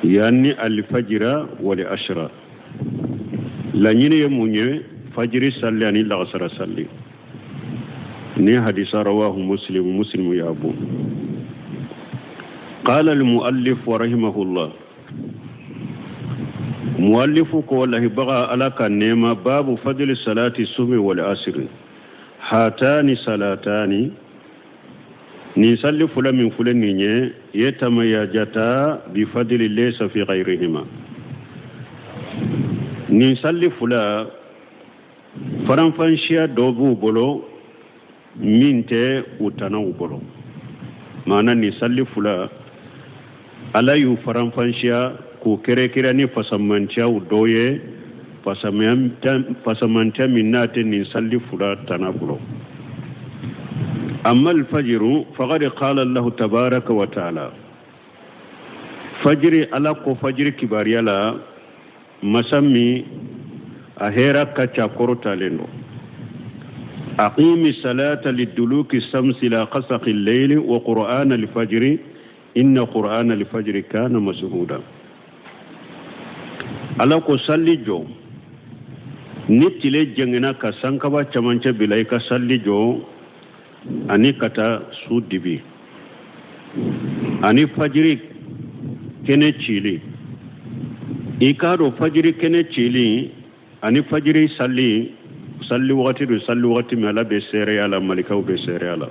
Yani alfajira wal asra. Laɲini ye mun ye? Fajiri salli ani lagasara salli. Ni hadisa rawahu Muslim, Muslim y'a bɔ. Qala al-muallif rahimahullah. Muallifu ko lahibaga Ala ka nɛɛma babu fadli salati subhi wal asri. Hatani salatani nin salli fula min filɛ nin ye yatamayajata bi fadli laysa fi ghayrihima. Nin salli fula faranfansiya dɔ b'u bolo min tɛ u tanaw bolo. Maana nin salli fula Ala y'u faranfansiya k'u kɛrɛkɛrɛ ni fasamantiyaw dɔ ye, fasamantiya min n'a tɛ nin salli fula tana bolo. Amma alfajiru faqad qala Allahu tabaraka wa taala. Fajiri Ala ko fajiri kibaruya la masa min a hɛra ka ca kɔrɔtalen don. Aqimi salata liduluki samsi ila qasaqi leyli wa qur'ana alfajiri inna qur'ana alfajiri kana masuhuda. Ala ko salli jɔ ni tile jɛngɛnna ka sankaba camancɛ bila i ka salli jɔ ani ka taa su dibi ani fajiri kɛnɛ cili. I k'a dɔn fajiri kɛnɛ cili ani fajiri salli salli wagati don salli wagati min Ala bɛ seereya la, malikaw bɛ seereya la.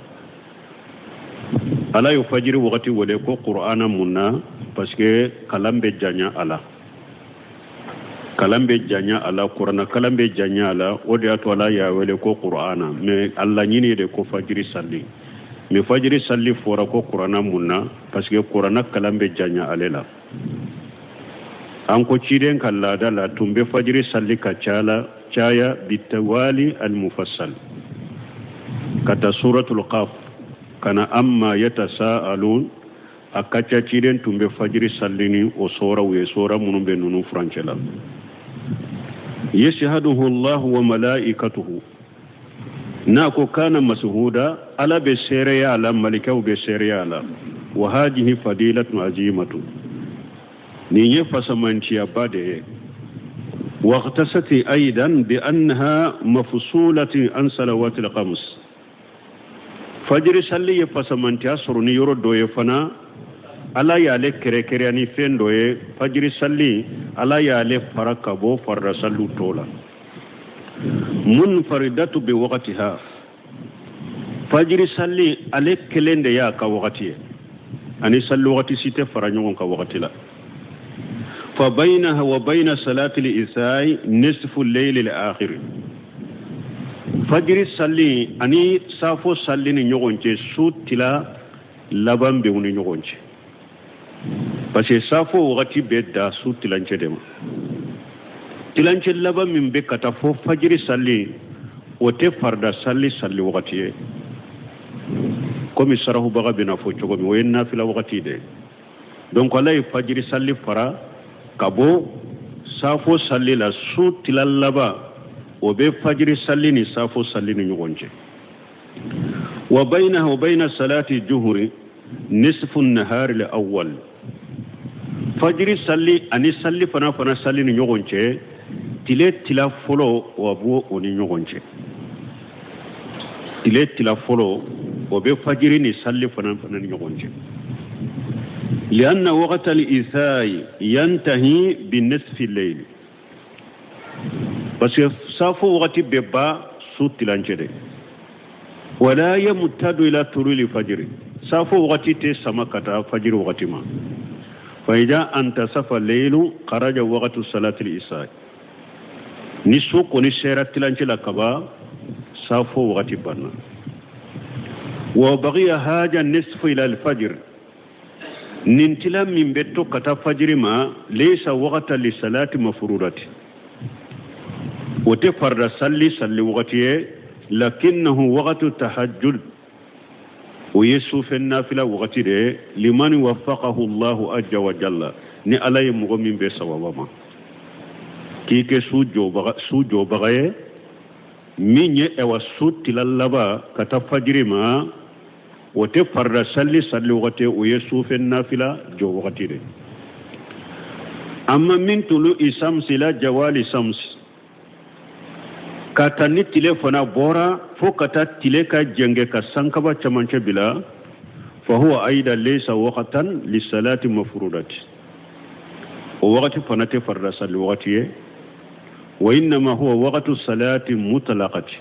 Ala ye fajiri wagati wele ko qur'ana mun na? Parce que kalan bɛ janya a la, kalan bɛ janya a la, kurana kalan bɛ janya a la. O de y'a to Ala y'a wele ko qur'ana. Mais a laɲini de ko fajiri salli. Mais fajiri salli fɔra ko qur'ana mun na? Parce que kurana kalan bɛ janya ale la. An ko ciden ka laada la tun bɛ fajiri salli ka caya bitawali almufassal ka taa suratul qaf ka na amma yatasaalun. A ka ca ciden tun bɛ fajiri salli ni o soraw ye, sora minnu bɛ ninnu furancɛ la. Yashaduhu Allahu wa malaikatuhu. N'a ko kana masuhuda, Ala bɛ seereya a la, malikaw bɛ seereya a la. Wa hadihi fadilatun azimatu, nin ye fasamantiyaba de ye. Waqtasati aidan bi annaha mafsulatin an salawatil khams. Fajiri salli ye fasamantiya sɔrɔ ni yɔrɔ dɔ ye fana, Ala y'ale kɛrɛkɛrɛya ni fɛn dɔ ye. Fajiri salli, Ala y'ale fara ka bɔ farida salliw tɔw la. Munfaridatu bi waqtiha. Fajiri salli ale kelen de y'a ka wagati ye, ani salli wagati si tɛ fara ɲɔgɔn kan wagati la. Fa baynaha wa bayna salati al-isai nisfu al-layli al-akhir. Fajiri salli ani safo salli ni ɲɔgɔn cɛ, su tila laban bɛ u ni ɲɔgɔn cɛ, parce que safo wagati bɛ da su tilancɛ de ma. Tilancɛ laban min bɛ ka taa fo fajiri salli, o tɛ farida salli salli wagati ye, komi sarahubaga bɛna fɔ cogo min, o ye nafila wagati de ye. Donc Ala ye fajiri salli fara ka bɔ safo salli la. Su tila laban o bɛ fajiri salli ni safo salli ni ɲɔgɔn cɛ. Wa baynaha wa bayna salati juhuri nisfu nahari al-awwal. Fajiri salli ani salli fana fana salli ni ɲɔgɔn cɛ, tile tila fɔlɔ o b'o o ni ɲɔgɔn cɛ. Tile tila fɔlɔ o bɛ fajiri ni salli fana fana ni ɲɔgɔn cɛ. Lianna waqta al-isai yantahi bi nisfi al-layl, parce que safo wagati bɛ ban su tilancɛ de. Wala yamtadu ila tululi fajiri, safo wagati tɛ sama ka taa fajiri wagati ma. Fa ida antasafa leylu kharaja waqtu salati al-isai. Ni su kɔni sera tilancɛ la kaban, safo wagati banna. Wa bagiya haja nisfu ila al-fajr, nin tila min bɛ to ka taa fajiri ma, laysa waqta li salati mafrudati, o tɛ farida salli salli wagati ye. Lakinnahu waqtu tahajjud, o ye sufɛ nafila wagati de ye. Liman waffaqahu Allahu azza wa jalla, ni Ala ye mɔgɔ min bɛ sawaba ma k'i kɛ su jɔbaga ye, min ye ɛwa su tila laban ka taa fajiri ma, o tɛ farida salli salli wagati, o ye sufɛ nafila jɔ wagati de. Amma min tulu'i samsi ila jawali samsi, ka ta ni tile fana bɔra fo ka taa tile ka jɛngɛ ka sankaba camancɛ bila, fa huwa aida laysa waqtan lisalati mafrudati, o wagati fana tɛ farida sali wagati ye. Wa innama huwa waqtu salati mutlaqati,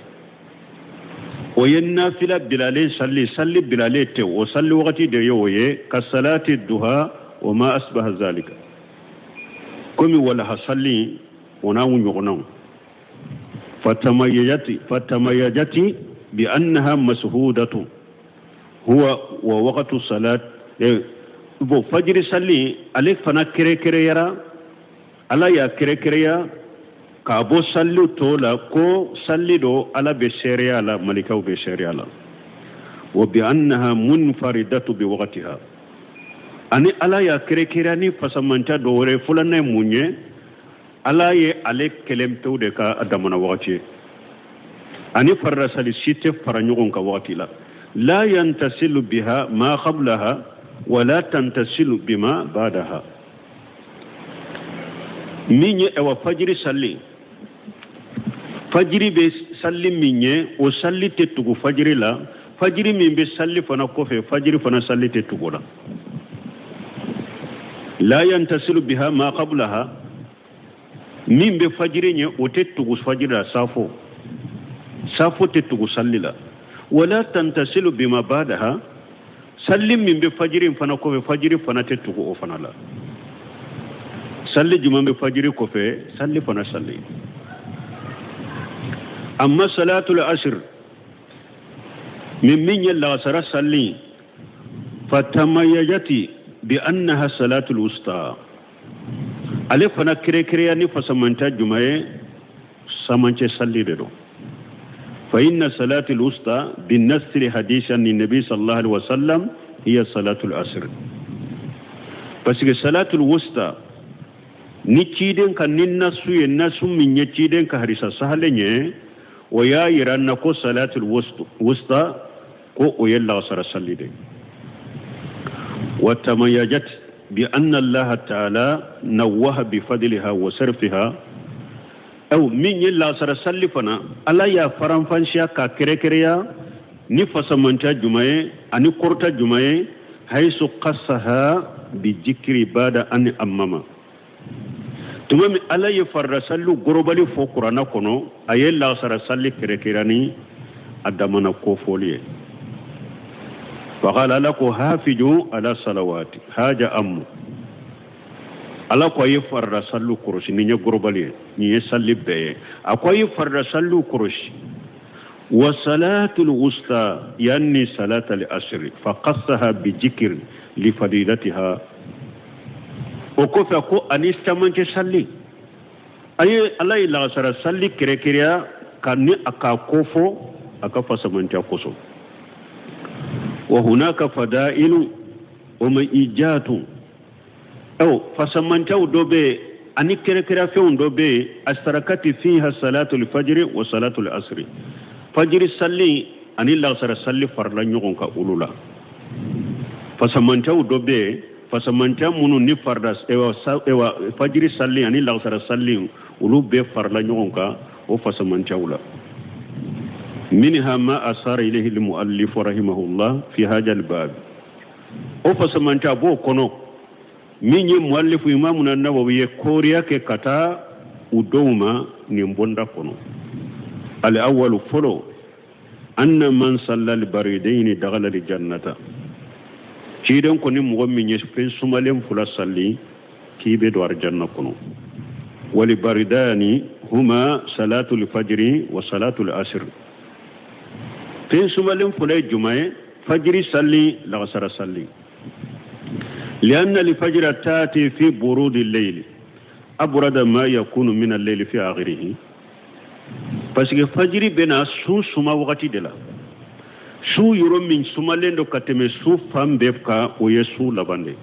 o ye nafila bilalen sali, sali bilalen tɛ, o sali wagati de ye o ye, ka salati duha wa ma asbaha zalika, komi walaha sali o n'a ɲɔgɔnnaw. Fatamayajati bi annaha mashudatu huwa wa waqtu salat. Bon, fajiri sali ale fana kɛrɛkɛrɛyara, Ala y'a kɛrɛkɛrɛya k'a bɔ saliw tɔw la ko sali don Ala bɛ seereya la, malikaw bɛ seereya la. Wa bi annaha munfaridatu bi waqtiha, ani Ala y'a kɛrɛkɛrɛya ni fasamanta dɔ wɛrɛ filanan ye mun ye? Ala ye ale kelen pewu de ka a damana wagati ye, ani farida sali si tɛ fara ɲɔgɔn kan wagati la. La yantasilu biha ma qablaha wala tantasilu bima ba'daha. Min ye ɛwa fajiri sali, fajiri bɛ sali min ye, o sali tɛ tugu fajiri la. Fajiri min bɛ sali fana kɔfɛ, fajiri fana sali tɛ tugu la. La yantasilu biha ma qablaha, min bɛ fajiri ɲɛ, o tɛ tugu fajiri la, safo, safo tɛ tugu sali la. Wala tantasilu bima ba'daha, sali min bɛ fajiri fana kɔfɛ, fajiri fana tɛ tugu o fana la. Sali jumɛn bɛ fajiri kɔfɛ? Sali fana sali. Amma salatul asr, min ye lagasara sali, fatamayajati bi annaha salatul wusta, ale fana kɛrɛkɛrɛya ni fasamanta jumɛn ye? Samancɛ sali de don. Fa inna salatul wusta bi nasri hadisi ni nabi sallallahu alaihi wasallam hiya salatul asr, parce que salatul wusta ni ciden ka ni nasu ye, nasu min ye ciden ka hadisa sahalen ye, o y'a yira na ko salatul wusta ko o ye lagasara sali de. Wa tamayajat bi anna allaha ta'ala nawwaha bi fadliha wa sarfiha. Aw min ye lagasara sali fana, Ala y'a faranfansiya k'a kɛrɛkɛrɛya ni fasamanta jumɛn ye ani kɔrɔta jumɛn ye? Hayisu qassaha bi jikiri bada an amama. Tuma min Ala ye farida saliw gorobali fɔ kuranna kɔnɔ, a ye lagasara sali kɛrɛkɛrɛya ni a damana kofɔli ye. Faqala, Ala ko hafizu ala salawati haja amu. Ala ko a ye farida saliw kɔrɔsi. Nin ye gorobali ye, nin ye sali bɛɛ ye. A ko a ye farida saliw kɔrɔsi. Wa salatul wusta yanni salatal asri fa qassaha bi jikiri li fadilatiha. O kɔfɛ ko ani camancɛ sali, a ye Ala ye lagasara sali kɛrɛkɛrɛya ka ni a k'a kofɔ a ka fasamantya kosɔn. Wa hunaka fadailu wa maijatu, aw fasamancaw dɔ bɛ yen ani kɛrɛkɛrɛfɛnw dɔ bɛ yen. Astarakati fiha salatul fajiri wa salatul asri, fajiri sali ani lagasara sali farala ɲɔgɔn kan olu la. Fasamancaw dɔ bɛ yen, fasamanca minnu ni farida ewa fajiri sali ani lagasara sali, olu bɛɛ farala ɲɔgɔn kan o fasamancaw la. Minha ma asara ilayhi almuallif rahimahullah fi hadha albab, o fasamanca b'o kɔnɔ min ye muallifu imamuna Nawawi ye koriya kɛ ka taa u dɔw ma nin bonda kɔnɔ. Al awwalu, fɔlɔ, anna man salla al baridaini dakhala al jannata, ciden ko ni mɔgɔ min ye fɛn sumalen fila sali, k'i bɛ don arijanna kɔnɔ. Wal baridani huma salatul fajri wa salatul asr, fɛn sumalen fila ye jumɛn ye? Fajiri sali, lagasara sali. Lianna alfajira taati fi burudi leyli abrada ma yakunu min al-leyli fi akhirihi, parce que fajiri bɛ na su suma wagati de la. Su yɔrɔ min sumalen don ka tɛmɛ su fan bɛɛ kan, o ye su laban de.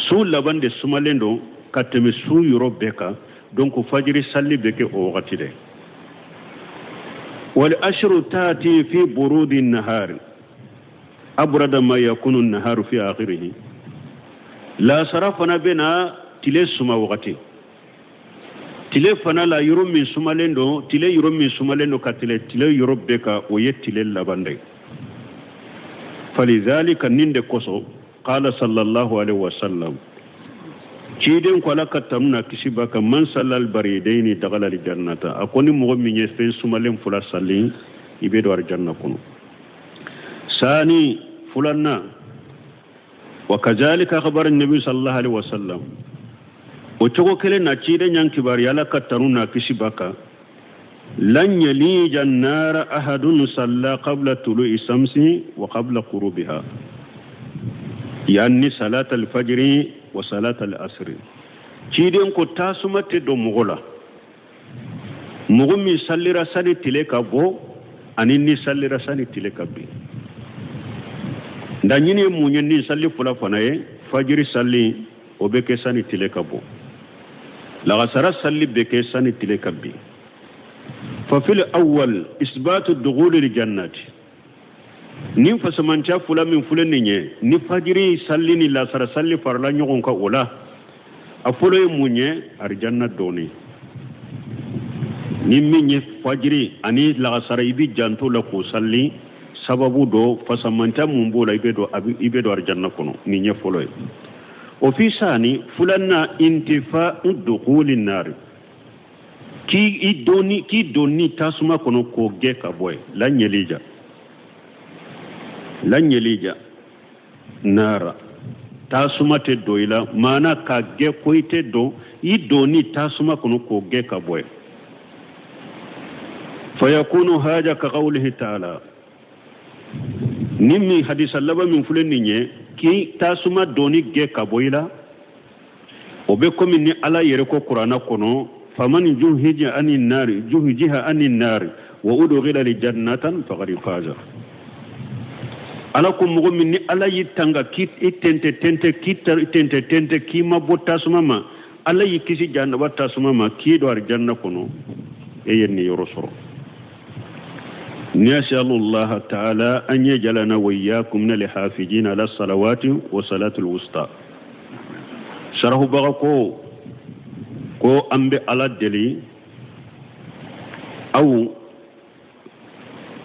Su laban de sumalen don ka tɛmɛ su yɔrɔ bɛɛ kan, donc fajiri sali bɛ kɛ o wagati de. Wal ashru taati fi burudi nahari abrada ma yakunu naharu fi akhirihi, lasara fana bɛ na. tile suma wagati tile fana la yɔrɔ min sumalen don tile yɔrɔ min sumalen don ka tɛmɛ tile yɔrɔ bɛɛ kan o ye tile laban de ye falizalika nin de kosɔn qala sallallahu alaihi wasallam ciden ko ala ka tanu n'a kisi b'a kan man sallal baridaini dakhala aljannata a ko ni mɔgɔ min ye fɛn sumalen fila sali i bɛ don alijanna kɔnɔ sani filanan wa kazalika akhbara nabi sallallahu alaihi wasallam o cogo kelen na ciden y'an kibaruya ala ka tanu n'a kisi b'a kan lan yalija nara ahadun salla qabla tulu'i samsi wa qabla ghurubiha yani salat al-fajri wa salat al-asri ciden ko tasuma tɛ don mɔgɔ la mɔgɔ min sallira sani tile ka bɔ ani ni sallira sani tile ka bin laɲini ye mun ye ni salli fila fana ye fajiri salli o bɛ kɛ sani tile ka bɔ lagasara salli bɛ kɛ sani tile ka bin fa fil awwal isbatu dukhuli jannati nin fasamanciya fila min filɛ nin ye ni fajiri salli ni lasara salli farala ɲɔgɔn kan o la a fɔlɔ ye mun ye arijanna donni ni min ye fajiri ani lagasara i b'i janto la k'o salli sababu dɔ fasamanciya mun b'o la i bɛ don i bɛ don arijanna kɔnɔ nin ye fɔlɔ ye o fi sani filanan intifa dukhuli nari k'i donni k'i donni tasuma kɔnɔ k'o gɛn ka bɔ yen lan yalija lan yalija nara tasuma tɛ don i la maana k'a gɛn ko i tɛ don i donni tasuma kɔnɔ k'o gɛn ka bɔ yen fayakunu haja ka qawlihi taala ni min hadisa laban min filɛ nin ye k'i tasuma donni gɛn ka bɔ i la o bɛ komi ni ala yɛrɛ ko kuranna kɔnɔ faman juhija ani nari juhijiha ani nari wa udkhila li jannatan faqad faza ala ko mɔgɔ min ni ala y'i tanga k'i tɛntɛ tɛntɛ k'i tɛntɛ tɛntɛ k'i ma bɔ tasuma ma ala y'i kisi jahanaba tasuma ma k'i don arijanna kɔnɔ e ye niyɔrɔ sɔrɔ nasalullaha taala an yajalana wa iyyakum min alhafijina ala salawati wa salatul wusta sarahubaga ko ko an bɛ ala deli aw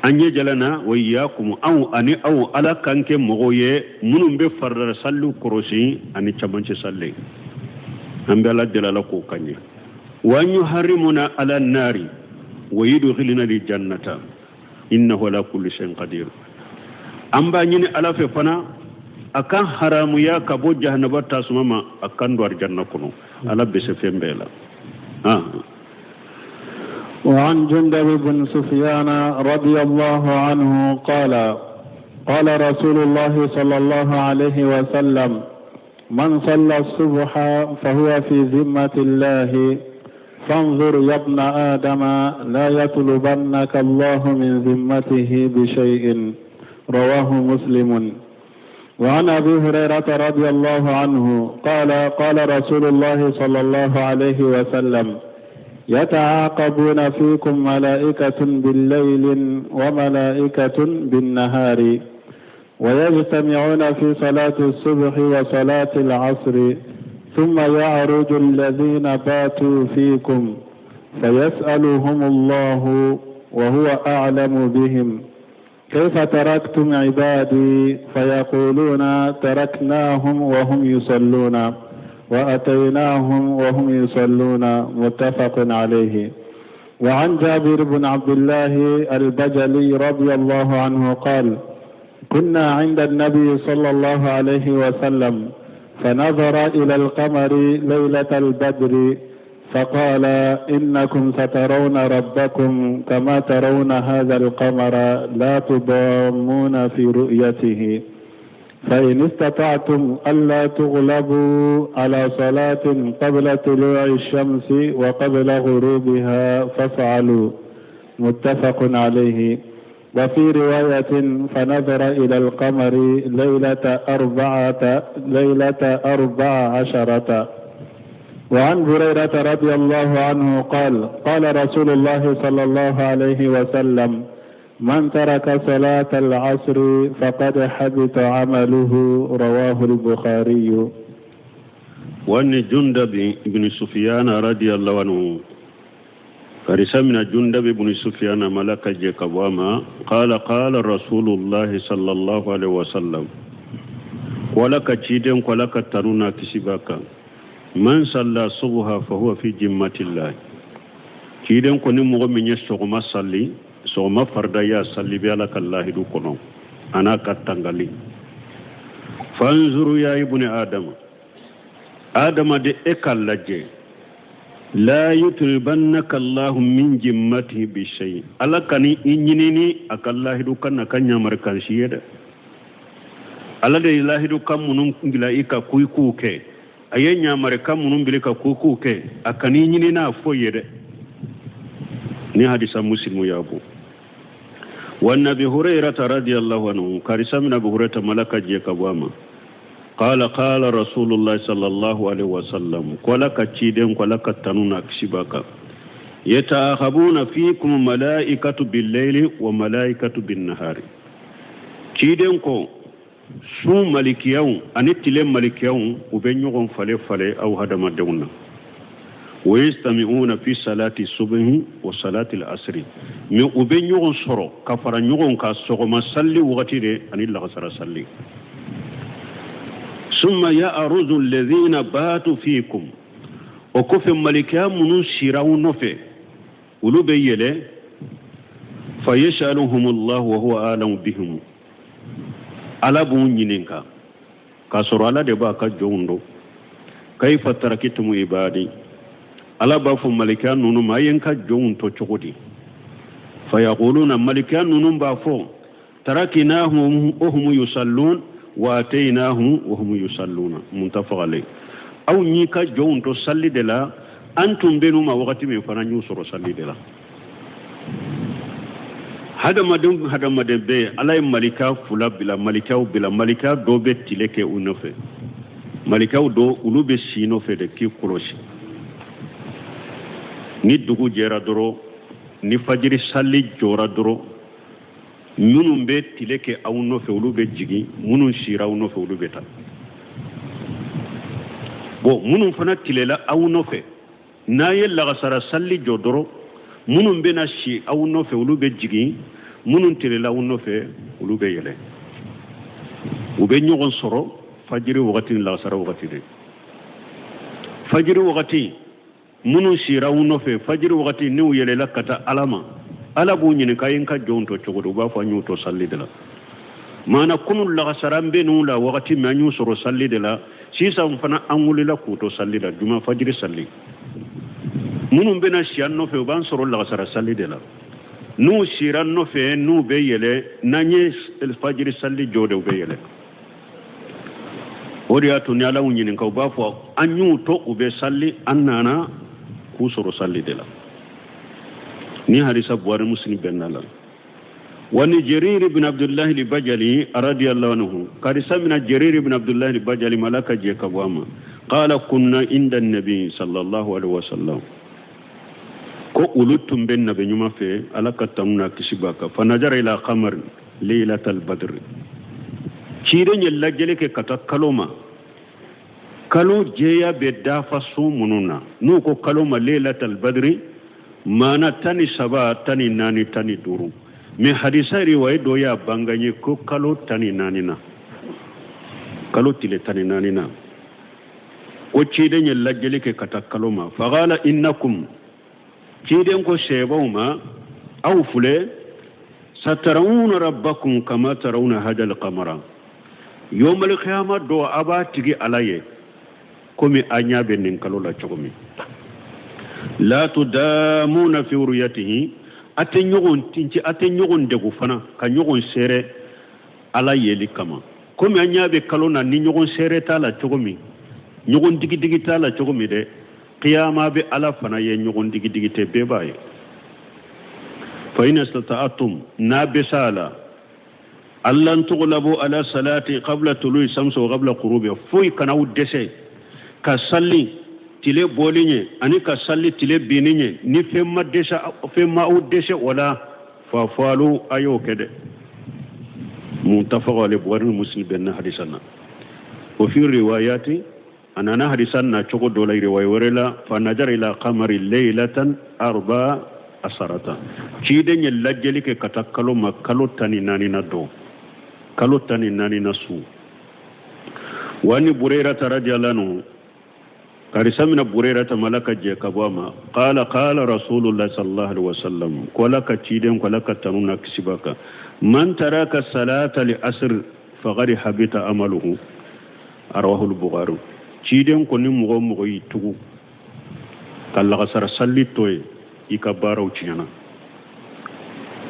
an yajalana wa iyyakum anw ani aw ala k'an kɛ mɔgɔw ye minnu bɛ farida salliw kɔrɔsi ani camancɛ salli an bɛ ala deli ala k'o k'an ye wa an yuharrimuna ala nari wa yudkhiluna li jannata innahu ala kulli shay'in qadir an b'a ɲini ala fɛ fana a k'an haramuya ka bɔ jahanaba tasuma ma a k'an don arijanna kɔnɔ ala bɛ se fɛn bɛɛ la. وعن جندب بن سفيان رضي الله عنه قال قال رسول الله صلى الله عليه وسلم من صلى الصبح فهو في ذمة الله فانظر يا ابن آدم لا يطلبنك الله من ذمته بشيء رواه مسلم وعن أبي هريرة رضي الله عنه قال قال رسول الله صلى الله عليه وسلم يتعاقبون فيكم ملائكة بالليل وملائكة بالنهار ويجتمعون في صلاة الصبح وصلاة العصر ثم يعرج الذين باتوا فيكم فيسألهم الله وهو أعلم بهم كيف تركتم عبادي فيقولون تركناهم وهم يصلون وأتيناهم وهم يصلون متفق عليه وعن جابر بن عبد الله البجلي رضي الله عنه قال كنا عند النبي صلى الله عليه وسلم فنظر إلى القمر ليلة البدر فقال إنكم سترون ربكم كما ترون هذا القمر لا تضامون في رؤيته فإن استطعتم ألا تغلبوا على صلاة قبل طلوع الشمس وقبل غروبها فافعلوا متفق عليه وفي رواية فنظر إلى القمر ليلة 14. وعن بريرة رضي الله عنه قال قال رسول الله صلى الله عليه وسلم من ترك صلاة العصر فقد حبط عمله رواه البخاري. Wa an Jundabi ibn Sufiyana radiyallahu anhu, karisa mina Jundabi ibn Sufiyana ma, Ala ka jɛ ka bɔ a ma, qala qala Rasulullahi sallallahu alaihi wasallam, ko Ala ka ciden ko, Ala ka tanu n'a kisi b'a kan, man salla subha fa huwa fi jimmatillah. Ciden ko ni mɔgɔ min ye sɔgɔma salli, sɔgɔma farida y'a salli, bɛ Ala ka lahidu kɔnɔ a n'a ka tangali. Fanzuru ya ibni adama, adamaden, e k'a lajɛ, la yutribannaka Allahu min jimmatihi bi shay, Ala kana i ɲinini a ka lahidu kan na ka ɲamari kan si ye dɛ. Ala de ye lahidu kan minnu bila i ka ko i k'u kɛ, a ye ɲamari kan minnu bila i ka ko i k'u kɛ, a kana i ɲini n'a foyi ye dɛ. Ni hadisa Muslimu y'a bɔ. Wa an Abi Hurairata radiyallahu anhu, karisa mina Abu Hurairata ma, Ala ka jɛ ka bɔ a ma, qala qala Rasulullah sallallahu alaihi wasallam, ko Ala ka ciden ko, Ala ka tanu n'a kisi b'a kan, yata'akhabuna fikum malaikatu bil-layli wa malaikatu bin-nahari. Ciden ko su malikiyaw ani tile malikiyaw, u bɛ ɲɔgɔn fale fale aw hadamadenw na. Wa yastami'una fi salati subhi wa salati al-asri, mais u bɛ ɲɔgɔn sɔrɔ ka fara ɲɔgɔn kan sɔgɔma salli wagati de ani lagasara salli. Summa ya'ruzu alladhina batu fikum, o kɔfɛ malikiya minnu sira aw nɔfɛ, olu bɛ yɛlɛ. Fa yasaluhum Allah wa huwa a'lamu bihim, Ala b'u ɲininka k'a sɔrɔ Ala de b'a ka jɔnw dɔn. Kaifa tarakitum ibadi, Ala b'a fɔ malikiya ninnu ma, a ye n ka jɔnw to cogo di? Fayaquluna, malikiya ninnu b'a fɔ, tarakinahum wa hum yusallun wa atainahum wa hum yusalluna. Muttafaq alayh. Aw y'i ka jɔnw to salli de la, an tun bɛ n'u ma wagati min fana, y'u sɔrɔ salli de la. Hadamaden hadamaden bɛ yen, Ala ye malika fila bila, malikaw bila. Malika dɔw bɛ tile kɛ u nɔfɛ, malikaw dɔw, olu bɛ si nɔfɛ de k'i kɔlɔsi. Ni dugu jɛra dɔrɔn, ni fajiri sali jɔra dɔrɔn, minnu bɛ tile kɛ aw nɔfɛ, olu bɛ jigin, minnu sira aw nɔfɛ, olu bɛ taa. Bon, minnu fana tilela aw nɔfɛ, n'a ye lagasara sali jɔ dɔrɔn, minnu bɛna si aw nɔfɛ, olu bɛ jigin, minnu tilela aw nɔfɛ, olu bɛ yɛlɛ. U bɛ ɲɔgɔn sɔrɔ fajiri wagati ni lagasara wagati de. Fajiri wagati, minnu sira aw nɔfɛ, fajiri wagati n'u yɛlɛla ka taa Ala ma, Ala b'u ɲininka, a ye n ka jɔnw to cogo di? U b'a fɔ, an y'u to sali de la. Maana kunu lagasara an bɛ n'u la wagati min, an y'u sɔrɔ sali de la. Sisan fana an wulila k'u to sali la, juma fajiri sali. Minnu bɛna si an nɔfɛ, u b'an sɔrɔ lagasara sali de la. N'u sira an nɔfɛ, n'u bɛ yɛlɛ, n'an ye fajiri sali jɔ de, u bɛ yɛlɛ. O de y'a to ni Ala y'u ɲininka, u b'a fɔ, an y'u to u bɛ sali, an nana k'u sɔrɔ sali de la. Ni hadisa Buhari Muslim bɛnna la. Wa an Jarir ibn Abdullahi al-Bajali radiyallahu anhu, karisa mina Jarir ibn Abdullahi al-Bajali ma, Ala ka jɛ ka bɔ a ma, qala kunna inda nabi sallallahu alaihi wasallam, ko olu tun bɛ nabi ɲuman fɛ, Ala ka tanu n'a kisi b'a kan, fa nazara ila qamar laylatal badr, ciden ye lajɛli kɛ ka taa kalo ma, kalo jɛya bɛ dafa su minnu na. N'u ko kalo ma laylatal badri, maana 13, 14, 15. Mais hadisa riwaye dɔ y'a banganye ko kalo 14 na, kalo tile 14 na, ko ciden ye lajɛli kɛ ka taa kalo ma. Faqala innakum, ciden ko sɛbaw ma, aw filɛ, satarawuna rabbakum kama tarawuna hadal qamara yawmal qiyama dɔ, a b'a tigi Ala ye komi a ɲɛ bɛ nin kalo la cogo min. La tudamuna fi ruyatihi, a tɛ ɲɔgɔn tinci, a tɛ ɲɔgɔn degu fana ka ɲɔgɔn seere Ala yeli kama. Komi an ɲɛ bɛ kalo na ni ɲɔgɔn seere t'a la cogo min, ɲɔgɔn digidigi t'a la cogo min dɛ, kiyama bɛ Ala fana ye, ɲɔgɔn digidigi tɛ, bɛɛ b'a ye. Fa in istata'tum, n'a bɛ s'a la, allan tughlabu ala salati qabla tului samsi wa qabla ghurubi, foyi kana aw dɛsɛ ka sali tile bɔli ɲɛ ani ka sali tile binni ɲɛ, ni fɛn ma dɛsɛ, fɛn ma aw dɛsɛ o la, fa falu, a y'o kɛ dɛ. Muttafaq alayhi, Bukhari ni Muslim bɛnna hadisa na. Wa fi riwayati A nana hadisa na cogo dɔ la riwaya wɛrɛ la, fa nazara ila kamari leylatan arba asarata, ciden ye lajɛli kɛ ka taa kalo ma kalo 14 na don, kalo 14 na su. Wa ani Burairata radiyallahu anhu, hadisa mina Burairata ma, Ala ka jɛ ka bɔ a ma, qala qala Rasulullah sallallahu alaihi wasallam, ko Ala ka ciden ko Ala ka tanu na kisi b'a kan, man taraka salata li asr faqad habita amaluhu, rawahul Bukhari. Ciden ko ni mɔgɔ o mɔgɔ y'i tugu ka lagasara salli to yen, i ka baaraw tiɲɛna.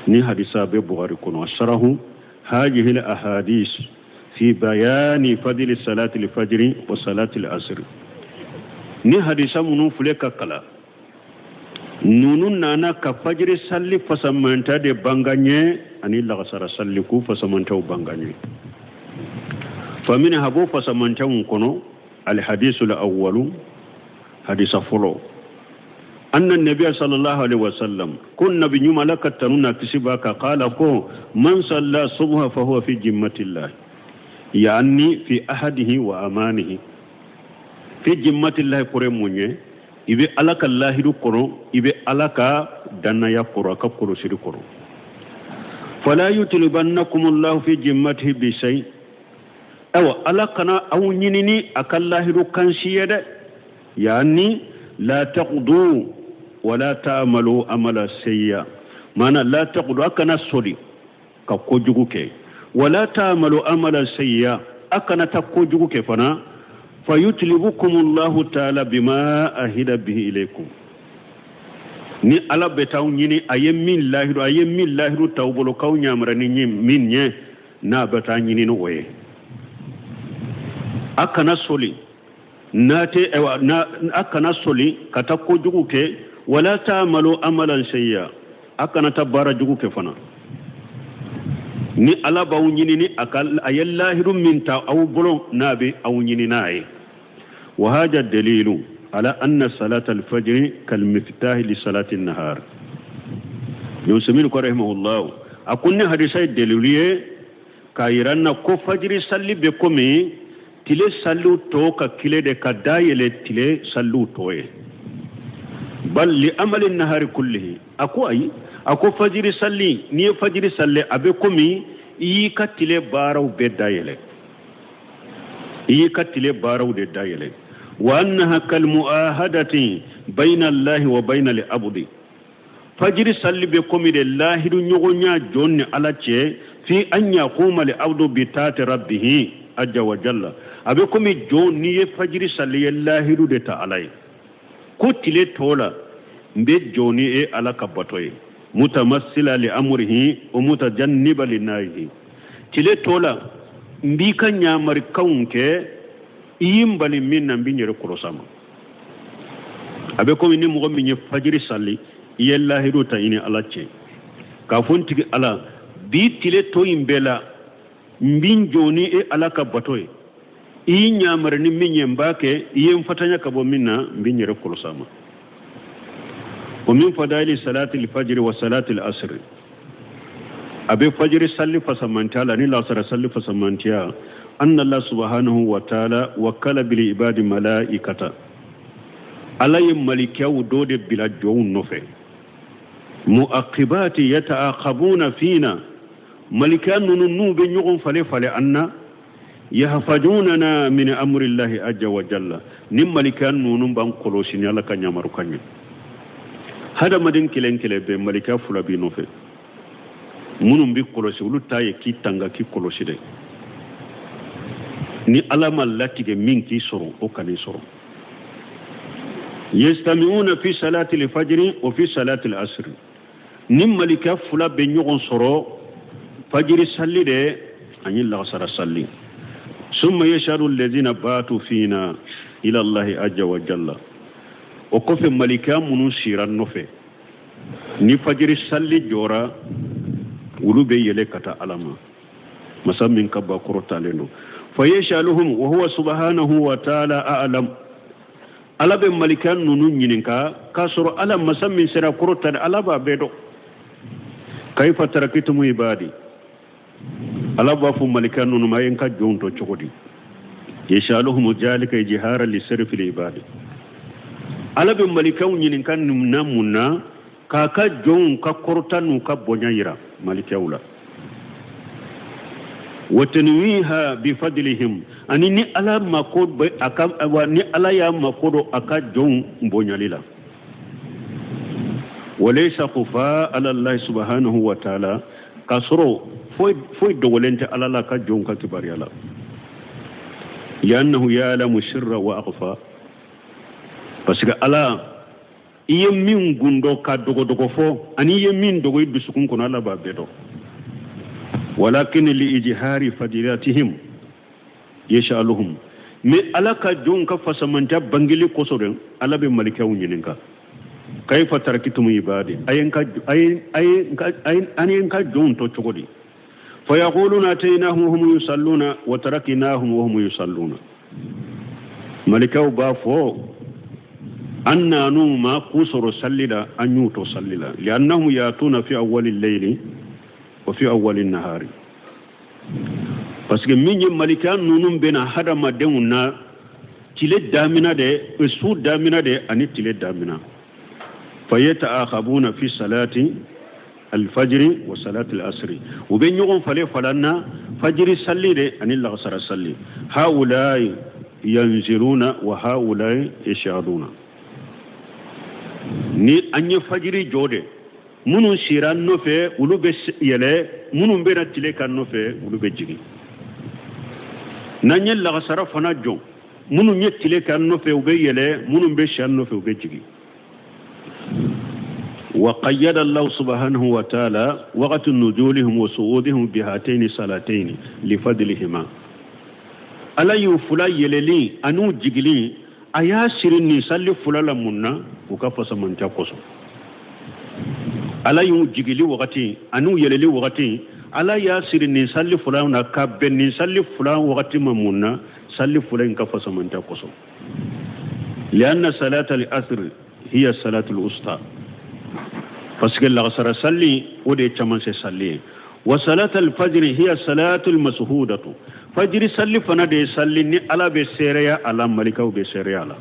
Ni hadisa bɛ Bukhari kɔnɔ. Sarahu hajihi ahadis fi bayani fadili salati fajiri wa salati asiri. Ni hadisa minnu filɛ ka kalan ninnu nana ka fajiri salli fasamanta de bange an ye ani lagasara salli k'u fasamantaw bange an ye. Faminha, b'o fasamantaw kɔnɔ, alhadisul awwalu, hadisa fɔlɔ, anna nabiya sallallahu alaihi wasallam, ko nabi ɲuman, Ala ka tanu na kisi b'a kan, qala, ko man salla subha fa huwa fi jimmatillah, yani fi ahadihi wa amanihi. Fi jimmatillahi kɔrɔ mun ye? I bɛ Ala ka lahidu kɔrɔ, i bɛ Ala ka dannaya kɔrɔ, a ka kɔlɔsili kɔrɔ. Fala yutlibannakumullahu fi jimmatihi bi shay, ayiwa, Ala kana aw ɲinini a ka lahidu kan si ye dɛ. Yani la taqdu wala ta'malu amala sayya, mana la taqdu, a kana soli ka kojugu kɛ, wala ta'malu amala sayya, a kana ta kojugu kɛ fana. Fayutlibukumullahu ta'ala bima ahida bihi ilaykum, ni Ala bɛ t'aw ɲini, a ye min lahidu t'aw bolo k'aw ɲamara ni min ye, n'a bɛ taa ɲini ni o ye. A kana soli n'a tɛ, ayiwa, n'a a kana soli ka taa kojugu kɛ, wala ta'malu amalan sayya, a kana taa baara jugu kɛ fana. Ni Ala b'aw ɲini ni a ka a ye lahidu min ta aw bolo, n'a bɛ aw ɲini n'a ye. Wa hada dalilu ala anna salata alfajri kalmiftahi li salati nahar. Usaimin ko rahimahullah, a ko ni hadisa ye dalilu ye k'a yira n na ko fajiri salli bɛ komi tile salliw tɔ ka kile de ka dayɛlɛ tile salliw tɔ ye. Bal li amali nahari kullihi, a ko ayi, a ko fajiri salli, n'i ye fajiri salli, a bɛ komi i y'i ka tile baaraw bɛɛ dayɛlɛ, i y'i ka tile baaraw de dayɛlɛ. Wa annaha kalmuahadati bayna allahi wa bayna al abdi, fajiri salli bɛ komi de lahidu ɲɔgɔnya jɔn ni Ala cɛ, fi an yaquma li abdu bi taati rabbihi ajja wa jalla. A bɛ komi jɔn, n'i ye fajiri salli, ye lahidu de ta Ala ye ko tile tɔ la n bɛ jɔ ni e Ala ka bato ye, mutamassila li amrihi wa mutajanniba li nahihi, tile tɔ la n b'i ka ɲamarikanw kɛ, i y'i n bali min na, n b'i yɛrɛ kɔlɔsi a ma. A bɛ komi ni mɔgɔ min ye fajiri sali, i ye lahidu ta i ni Ala cɛ k'a fɔ n tigi Ala, bi tile tɔ in bɛɛ la n b'i jɔ ni e Ala ka bato ye, i y'i ɲamari ni min ye n b'a kɛ, i ye n fatanya ka bɔ min na, n b'i yɛrɛ kɔlɔsi a ma. Wa min fadaili salati alfajri wa salati al-asr, a bɛ fajiri salli fasamantiya la ni lasara salli fasamantiya, anna Allah subhanahu wa ta'ala wakala bil ibadi malaikata, Ala ye malikiyaw dɔ de bila jɔnw nɔfɛ, muaqibati yataaqabuna fina, malikiya ninnu n'u bɛ ɲɔgɔn fale fale an na, yahfajunana min amrillahi ajja wa jalla, ni malikiya ninnu b'an kɔlɔsi ni Ala ka ɲamarukan ye. Hadamaden kelen kelen bɛɛ, malikiya fila b'i nɔfɛ minnu b'i kɔlɔsi, olu ta ye k'i tanga, k'i kɔlɔsi dɛ. Ni Ala ma latigɛ min k'i sɔrɔ, o kan'i sɔrɔ. Yastami'una fi salati al-fajri wa fi salati al-asr, ni malika fila bɛ ɲɔgɔn sɔrɔ fajiri salli de ani lagasara salli. Summa yashhadu alladhina batu fina ila Allahi ajja wa jalla, o kɔfɛ malika minnu sira nɔfɛ ni fajiri salli jɔra, olu bɛ yɛlɛ ka taa Ala ma, masa min ka ba kɔrɔtalen don. Fa yashaluhum wa huwa subhanahu wa ta'ala a'lam, Ala bɛ malika ninnu ɲininka k'a sɔrɔ Ala masa min sera kɔrɔta, Ala b'a bɛɛ dɔn. Kaifa tarakitumu ibadi, Ala b'a fɔ malika ninnu ma, a ye n ka jɔnw to cogo di? Yasaluhum zalika ijharan li sirri fil ibadi. Ala bɛ malikaw ɲininka nin na mun na? K'a ka jɔnw ka kɔrɔta n'u ka bonya yira malikaw la. Wa tanwiha bi fadlihim, ani ni Ala mako bɛ a ka, wa ni Ala y'a mako don a ka jɔnw bonyali la. Walaysa khufa ala Allah subhanahu wa ta'ala, k'a sɔrɔ foyi foyi dogolen tɛ Ala la ka jɔnw ka kibaruya la. Li'annahu ya'lamu sirra wa akhfa, parce que Ala i ye min gundo ka dogodogo fɔ ani i ye min dogo i dusukun kɔnɔ, Ala b'a bɛɛ dɔn. Walakin li ijhari fadilatihim yas'aluhum, mais Ala ka jɔnw ka fasamanta bangeli kosɔn dɛ, Ala bɛ malikaw ɲininka: kayfa tarakitum ibadi, a ye n ka a ye a ye n ka a ye an ye n ka jɔnw to cogo di? Fayaquluna ataynahum wa hum yusalluna wa tarakinahum wa hum yusalluna. Malikaw b'a fɔ an nan'u ma k'u sɔrɔ salli la, an y'u to salli la. Li'annahum yatuna fi awwali layli wa fi awwali nahari, parce que min ye malika ninnu bɛna hadamadenw na tile damina de, su damina de ani tile damina. Fayata'akhabuna fi salati alfajiri wa salati alasri, u bɛ ɲɔgɔn falen falan na fajiri salli de ani lagasara salli. Haulai yanziluna wa haulai yashaduna. Ni an ye fajiri jɔ de, minnu sira nɔfɛ olu bɛ yɛlɛ, minnu bɛ na tile kan nɔfɛ olu bɛ jigin. N'an ye lagasara fana jɔ, minnu ye tile kan nɔfɛ u bɛ yɛlɛ, minnu bɛ si nɔfɛ u bɛ jigin. Wa qayyada Allah subhanahu wa ta'ala waqt nuzulihim wa su'udihim bihataini salataini li fadlihima. Ala y'u fila yɛlɛli an'u jigili, a y'a siri nin salli fila la mun na? U ka fasamanta kosɔn. Ala y'u jigili wagati an'u yɛlɛli wagati, Ala y'a siri nin salli fila na ka bɛn nin salli fila wagati ma mun na? Salli fila in ka fasamanta kosɔn. Lianna salata al-asr hiya salatu al-usta, parce que lagasara salli o de ye camancɛ salli ye. Wa salatu al-fajr hiya salatu al-mashhudatu, fajiri salli fana de ye salli ni Ala bɛ seereya a la, malikaw bɛ seereya a la.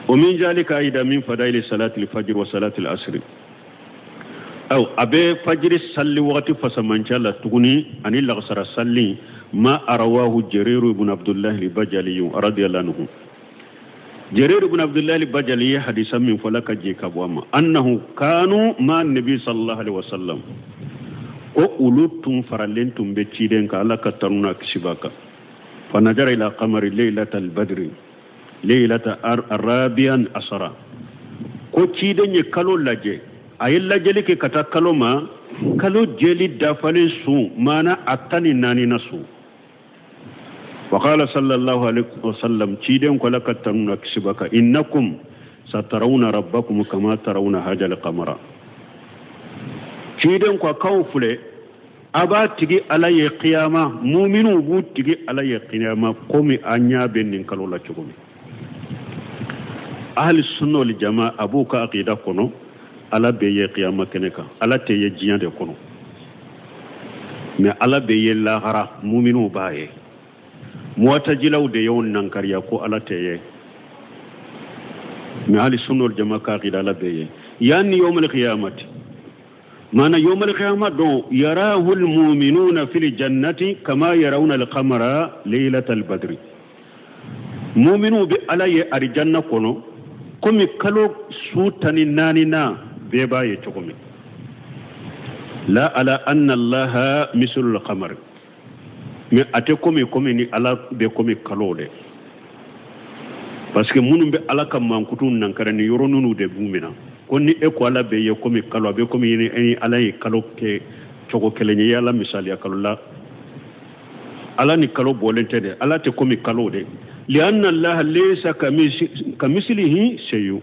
Wa min zalika aida min fadaili salati al-fajr wa salati al-asr. Aw a bɛ fajiri salli wagati fasamanca la tuguni ani lagasara salli. Ma arawahu Jarir ibn Abdullah al-Bajali radiyallahu anhu. Jarir ibn Abdullah al-Bajali ye hadisa min fɔla ka jɛ ka bɔ a ma, annahu kanu ma nabi sallallahu alaihi wasallam, ko olu tun faralen tun bɛ ciden kan, Ala ka tanu n'a kisi b'a kan. Fa najara ila qamari laylata al-badri laylata arabian asara, ko ciden ye kalo lajɛ, a ye lajɛli kɛ ka taa kalo ma, kalo jɛli dafalen su, maana a 14 na su. Wa qala sallallahu alaihi wasallam, ciden ko Ala ka tanu n'a kisi b'a kan, innakum satarawna rabbakum kama tarawna hajal qamara. Ciden ko k'aw filɛ, a b'a tigi Ala ye kiyama, muminuw b'u tigi Ala ye kiyama komi an ɲa bɛ nin kalo la cogo min. Ahli sunna wal jamaa a b'u ka aqida kɔnɔ, Ala bɛ ye kiyama kɛnɛ kan, Ala tɛ ye diɲɛ de kɔnɔ, mais Ala bɛ ye lahara, muminuw b'a ye. Muwatajilaw de y'o nankariya ko Ala tɛ ye, mais ahli sunna wal jamaa ka aqida Ala bɛ ye yanni yawmal qiyamati. Maana yawmal qiyama don, yarahu almu'minuna fil jannati kama yarawna alqamara laylatal badri. Mu'minu bɛ Ala ye arijanna kɔnɔ komi kalo su 14 na bɛɛ b'a ye cogo min. La ala anna Allaha mislul qamar, mais a tɛ komi ni Ala bɛ komi kalo dɛ, parce que minnu bɛ Ala ka mankutu nankara ni yɔrɔ ninnu de b'u minɛ ko ni e ko Ala bɛ ye komi kalo, a bɛ komi ni Ala ye kalo kɛ cogo kelen ye, i y'Ala misaliya kalo la. Ala ni kalo bɔlen tɛ dɛ, Ala tɛ komi kalo dɛ. Lianna Allaha laysa kamislihi shay'un,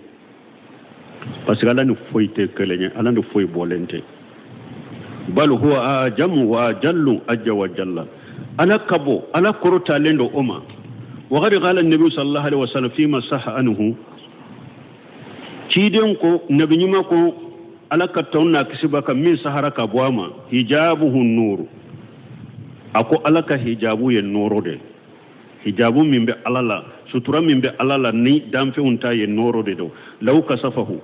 parce que Ala ni foyi tɛ kelen ye, Ala ni foyi bɔlen tɛ. Bal huwa ajamu wa ajallu ajja wa jalla, Ala ka bon, Ala kɔrɔtalen don o ma. Wa qad qala an-nabi sallallahu alaihi wasallam fima sahha anhu, ciden ko nabi ɲuman ko Ala ka tɔn n'a kisi b'a kan min sahara ka bɔ a ma, hijabuhu nuru, a ko Ala ka hijabu ye nɔɔrɔ de. Hijabu min bɛ Ala la, sutura min bɛ Ala la ni danfɛnw t'a ye, nɔɔrɔ de don. Law kasafahu,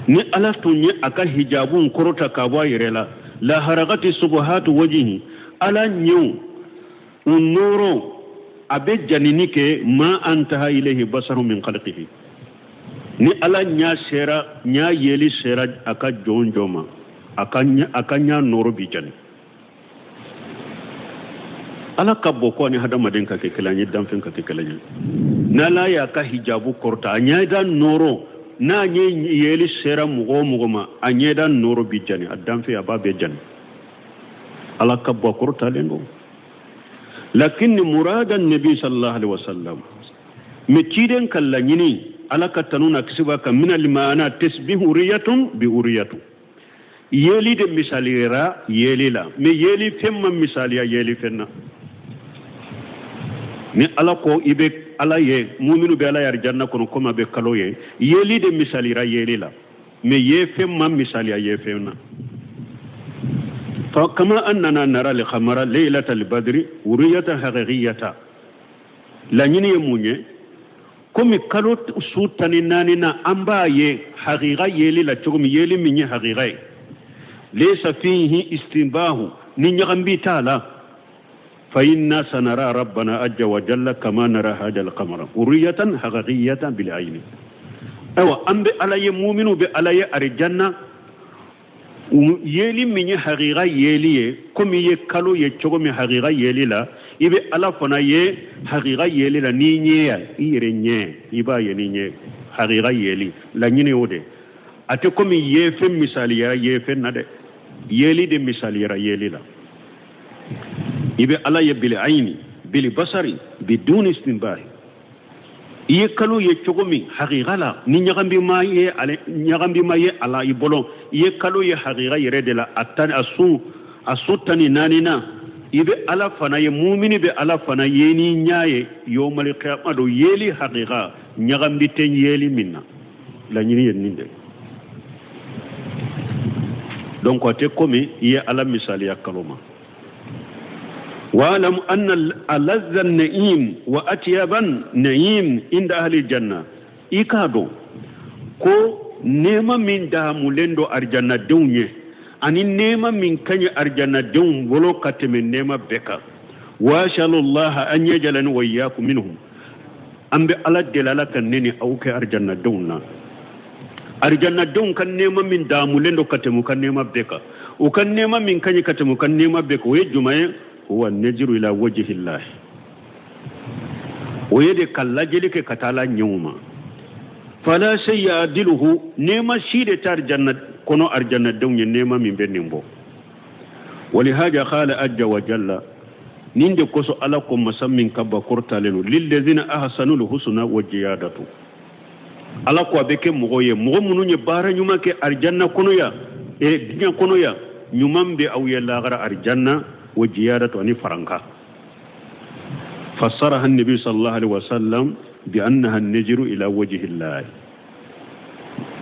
ni Ala tun ye a ka hijabu kɔrɔta ka bɔ a yɛrɛ la, la harakati subuhatu wajihi, Ala ɲɛw u nɔɔrɔ a bɛ janini kɛ, ma antaha ilayhi basaru min khalqihi, ni Ala ɲa sera, ɲa yeli sera a ka jɔn jɔn ma, a ka ɲa nɔɔrɔ bi jani. Ala ka bɔ ko ani hadamaden ka kɛ kelen ye, danfɛn ka kɛ kelen ye. N'Ala y'a ka hijabu kɔrɔta, a ɲɛda nɔɔrɔ, n'a ɲɛ yeli sera mɔgɔ o mɔgɔ ma, a ɲɛda nɔɔrɔ bi jani, a danfɛn a b'a bɛɛ jani. Ala ka bɔ kɔrɔtalen don. Lakin murada nabi sallallahu alaihi wasallam, mɛ ciden ka laɲini, Ala ka tanu na kisi b'a kan, min almaana tasbihu riyatun bi uriyatu, yeli de misaliyara yeli la, mɛ yeli fɛn ma misaliya yeli fɛn na. Ni Ala ko i bɛ Ala ye, muminu bɛ Ala ye arijanna kɔnɔ komi a bɛ kalo ye, yeli de misaliyara yeli la, mɛ ye fɛn ma misaliya ye fɛn na. Fa kama annana nara al-qamara laylata al-badri uriyatan haqiqiyata, laɲini ye mun ye? Komi kalo su 14 na an b'a ye haqiqa yeli la cogo min, yeli min ye haqiqa ye, laysa fihi istinbahu, ni ɲagambi t'a la, fa inna sanara rabbana ajja wa jalla kama nara hada al-qamara uriyatan haqiqiyatan bil ayni. Ayiwa, an bɛ Ala ye, muminu bɛ Ala ye arijanna, yeli min ye haqiqa yeli ye, komi i ye kalo ye cogo min haqiqa yeli la, i bɛ Ala fana ye haqiqa yeli la n'i ɲɛ ya, i yɛrɛ ɲɛ, i b'a ye n'i ɲɛ, haqiqa yeli laɲini y'o de. A tɛ komi ye fɛn misaliyara ye fɛn na dɛ, yeli de misaliyara yeli la. I bɛ Ala ye bil ayni bil basari biduni istinbahi, i ye kalo ye cogo min haqiqa la, ni ɲagambi ma ye ale, ɲagambi ma ye a la i bolo, i ye kalo ye haqiqa yɛrɛ de la, a tan, a su, a su 14 na, i bɛ Ala fana ye, mumini bɛ Ala fana ye ni ɲa ye yawmal qiyama don, yeli haqiqa ɲagambi tɛ yeli min na, laɲini ye nin de. Donc a tɛ komi i ye Ala misaliya kalo ma. واعلم أن ألذ النعيم وأطيب النعيم عند أهل الجنة، إكادو ko nɛɛma min daamulen don arijannadenw ye, ani nɛɛma min ka ɲi arijannadenw bolo ka tɛmɛ nɛɛma bɛɛ kan. Wa asalullaha an yajalani wa iyyakum minhum, an bɛ Ala deli Ala ka ne ni aw kɛ arijannadenw na. Arijannadenw ka nɛɛma min daamulen don ka tɛmɛ u ka nɛɛma bɛɛ kan, u ka nɛɛma min ka ɲi ka tɛmɛ u ka nɛɛma bɛɛ kan, o ye jumɛn ye? Huwa najiru ila wajhillahi, o ye de ka lajɛli kɛ ka taa Ala ɲɛw ma. Fala shay'a ya'diluhu, nɛɛma si de tɛ arijanna kɔnɔ arijannadenw ye nɛɛma min bɛ nin bɔ. Walihaja qala ajja wa jalla, nin de kosɔn Ala ko masa min ka ba kɔrɔtalen don, lillazina ahsanul husna wa ziyadatu, Ala ko a bɛ kɛ mɔgɔ ye, mɔgɔ minnu ye baara ɲuman kɛ arijanna kɔnɔ yan, diɲɛ kɔnɔ yan, ɲuman bɛ aw ye lahara arijanna, wa ziyadatu ani faranka. Fassaraha an-nabi sallallahu alaihi wasallam bi annaha an-najru ila wajhi Allah,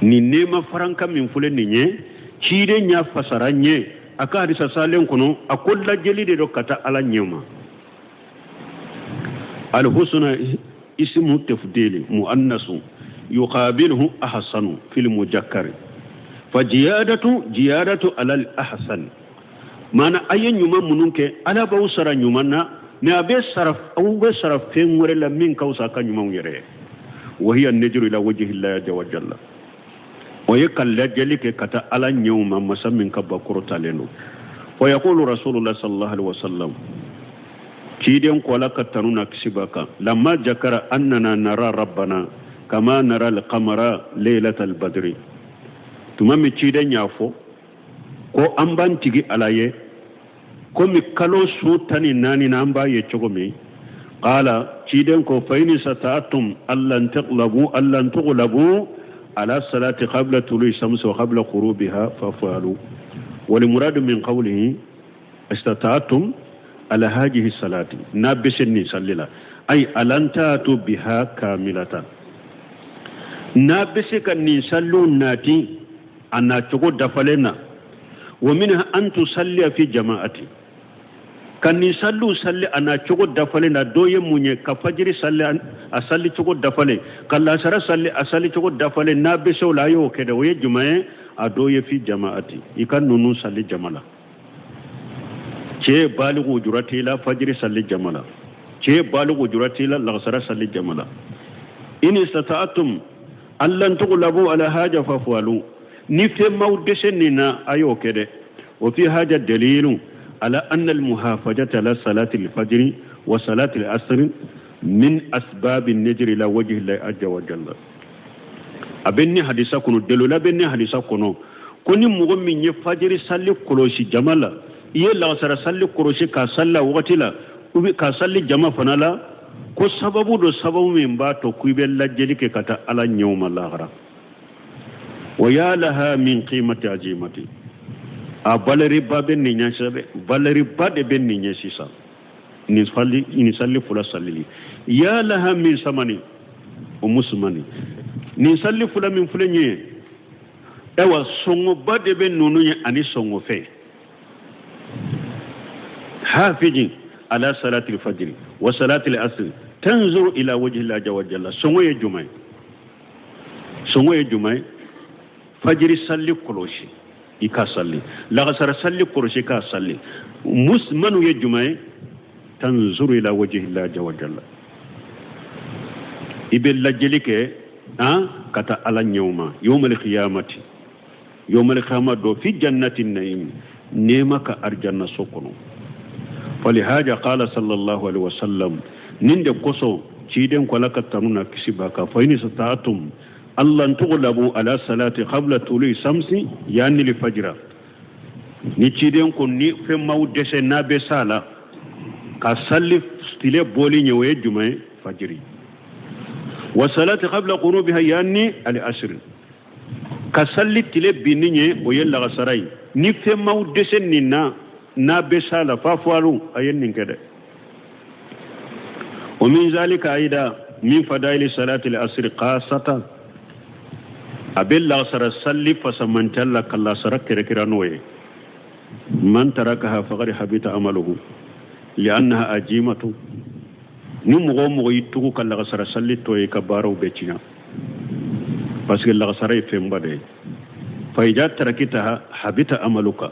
ni nɛɛma faranka min filɛ nin ye, ciden y'a fasara ɲɛ a ka hadisa salen kɔnɔ, a ko lajɛli de don ka taa Ala ɲɛ ma. Al-husna ismu tafdili muannasu yuqabiluhu ahsanu fil mujakkari fa jiyadatu jiyadatu alal ahsan, maana a ye ɲuman minnu kɛ, Ala b'aw sara ɲuman na, mɛ a bɛ sara, aw bɛ sara fɛn wɛrɛ la min ka fisa a ka ɲumanw yɛrɛ ye. Wa hiya najru ila wajhi llahi azza wa jalla, o ye ka lajɛli kɛ ka taa Ala ɲɛw ma, masa min ka ba kɔrɔtalen don. Wa yaqulu rasulullah sallallahu alaihi wasallam, ciden ko Ala ka tanu na kisi b'a kan, lamma jakara annana nara rabbana kama nara alqamara laylatal badri, tuma min ciden y'a fɔ ko an b'an tigi Ala ye komi kalo su 14 na an b'a ye cogo min, qala ciden ko fa in istata'tum allan taghlabu allan tughlabu ala salati qabla tului shamsi wa qabla ghurubiha faf'alu, wal muradu min qawlihi istata'tum ala hadhihi salati, n'a bɛ se nin salli la, ay alan ta'tu biha kamilatan, n'a bɛ se ka nin salliw nati a nacogo dafalen na. Wa minha an tusalliya fi jama'ati, Ka nin saliw sali a na cogo dafalen na, dɔ ye mun ye? Ka fajiri sali a sali cogo dafalen, ka lasara sali a sali cogo dafalen. N'a bɛ se o la, a y'o kɛ dɛ. O ye jumɛn ye? A dɔ ye fi jamaati, i ka ninnu sali jama la. Cɛ baliku, jura t'i la fajiri sali jama la. Cɛ baliku, jura t'i la lagasara sali jama la. In istata'tum allan tuglabu ala haja fafalu, ni fɛn m'aw dɛsɛ nin na, a y'o kɛ dɛ. Wa fi haja dalilu ala anna almuhafajata ala salati alfajri wa salati alasri min asbabi najri ila wajhi llahi azza wa jalla. A bɛ ni hadisa kɔnɔ, dalilu bɛ ni hadisa kɔnɔ ko ni mɔgɔ min ye fajiri sali kɔlɔsi jama la, i ye lagasara sali kɔlɔsi k'a sali a wagati la, k'a sali jama fana la, ko sababu don, sababu min b'a to ko i bɛ lajɛli kɛ ka taa Ala ɲɛw ma lahara. Wa ya laha min qimati azimati, a valeur ba bɛ nin ɲɛ sɛbɛ, valeur ba de bɛ nin ɲɛ sisan, nin sali, nin sali fila salili. Ya laha min samani o musumani, nin sali fila min filɛ nin ye, ayiwa, sɔngɔba de bɛ ninnu ye ani sɔngɔ fɛ. Hafiji ala salati fajiri wa salati asri tanzuru ila wajhi llahi wa jalla. Sɔngɔ ye jumɛn ye? Sɔngɔ ye jumɛn ye? Fajiri sali kɔlɔsi i ka sali, lagasara sali kɔlɔsi k'a sali. Musmanu ye jumɛn ye? Tanzuru ila wajhi llahi wa jalla, i bɛ lajɛli kɛ han ka taa Ala ɲɛw ma yawmal qiyamati, yawmal qiyama dɔ, fi jannati naim, nɛɛma ka arjanna so kɔnɔ. Falihaja qala sallallahu alaihi wasallam, nin de kosɔn ciden ko, Ala ka tanu na kisi b'a kan, fa in istata'tum allan tughlabu ala salati qabla tului samsi yani li fajra. Ni ciden ko ni fɛn m'aw dɛsɛ n'a bɛ s'a la ka sali tile bɔli ɲɛ, o ye jumɛn ye? Fajiri. Wa salati qabla ghurubiha yani al asr, ka sali tile binni ɲɛ, o ye lagasara ye. Ni fɛn m'aw dɛsɛ nin na, n'a bɛ s'a la, fafalu, a ye nin kɛ dɛ. Wa min zalika aida min fadaili salati al asr khasatan, a bɛ lagasara sali fasamantiya la ka lasara kɛrɛkɛrɛ n'o ye. Man tarakaha faqad habita amaluhu li'annaha ajimatu. Ni mɔgɔ o mɔgɔ y'i tugu ka lagasara sali to ye, ka baaraw bɛɛ tiɲɛ, parce que lagasara ye fɛnba de ye. Fa ida tarakitaha habita amaluka,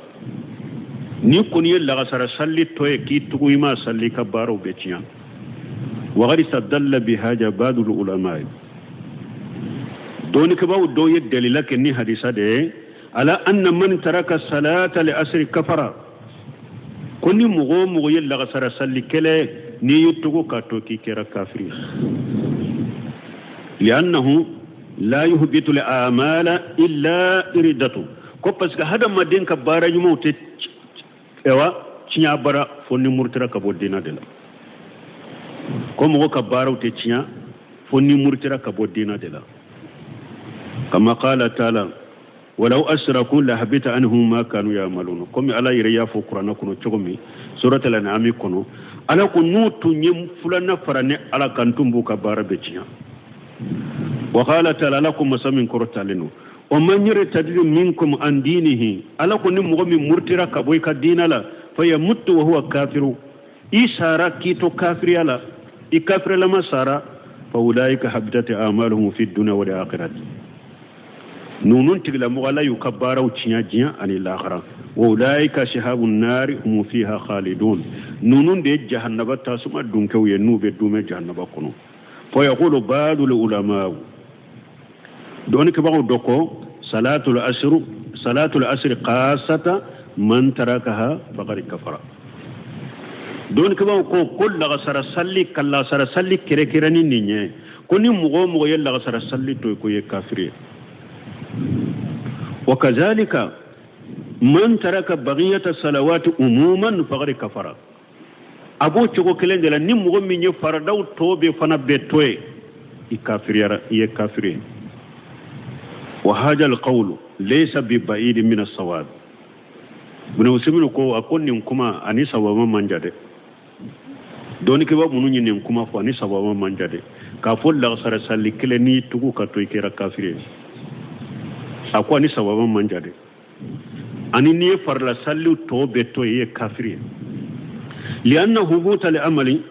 ni kɔni ye lagasara sali to ye k'i tugu i ma sali, ka baaraw bɛɛ tiɲɛ. Wa qad istadalla bihaja ba'dul ulama, dɔnnikɛbaaw dɔw ye dalila kɛ ni hadisa de ye, ala anna man taraka salata li asri kafara, ko ni mɔgɔ o mɔgɔ ye lagasara sali kɛlɛ, n'i y'i tugu k'a to, k'i kɛra kafiri ye, li'annahu la yuhbitu al-amala illa iridatu, ko parce que hadamaden ka baara ɲumanw tɛ ewa tiɲɛ bara fo ni murutira ka bɔ diina de la. Ko mɔgɔ ka baaraw tɛ tiɲɛ fo ni murutira ka bɔ diina de la. Kama qala taala walaw asraku lahabita anhum ma kanu yamalun, komi Ala yɛrɛ y'a fɔ kuranɛ kɔnɔ cogo min, surat al-an'am kɔnɔ, Ala ko n'u tun ye filanan fara ni Ala kan, tun b'u ka baara bɛɛ tiɲɛ. Wa qala taala, Ala ko, masa min kɔrɔtalen don, wa man yartadid minkum an dinihi, Ala ko ni mɔgɔ min murutira ka bɔ i ka diina la, fa yamutu wa huwa kafiru, i sara k'i to kafiriya la, i kafirilama sara, fa ulaika habitat a'maluhum fi dunya wal akhirati, ninnu tigilamɔgɔ, Ala y'u ka baaraw tiɲɛ diɲɛ ani lahara. Wa ulaika ashabu nari hum fiha khalidun, ninnu de ye jahannaba tasuma dunkɛw ye, n'u bɛ dumɛ jahannaba kɔnɔ. Fa yaqulu ba'dul ulama, dɔnnikɛbagaw dɔ ko salatul asr khasata man tarakaha faqad kafara. Dɔnnikɛbagaw ko lagasara salli, ka lagasara salli kɛrɛkɛrɛnni nin ye, ko ni mɔgɔ o mɔgɔ ye lagasara salli to yen, ko ye kafiri ye. Wa kazalika man taraka bagiyata salawati umuman faqad kafara, a b'o cogo kelen de la, ni mɔgɔ min ye faradaw tɔ bɛɛ fana bɛɛ to yen, i kafiriyara, i ye kafiri ye. Wa haja alqawlu laysa bi ba'id min as-sawab. Ibn Usaymin ko, a ko nin kuma ani sawaba man jan dɛ. Dɔnnikɛbaa minnu ye nin kuma fɔ, ani sawaba man jan dɛ, k'a fɔ lagasara sali kelen n'i tugu ka to, i kɛra kafiri ye, a ko ani sawaba man jan dɛ, ani n'i ye farila saliw tɔ bɛɛ to yen, i ye kafiri ye. Lianna hubuta al amali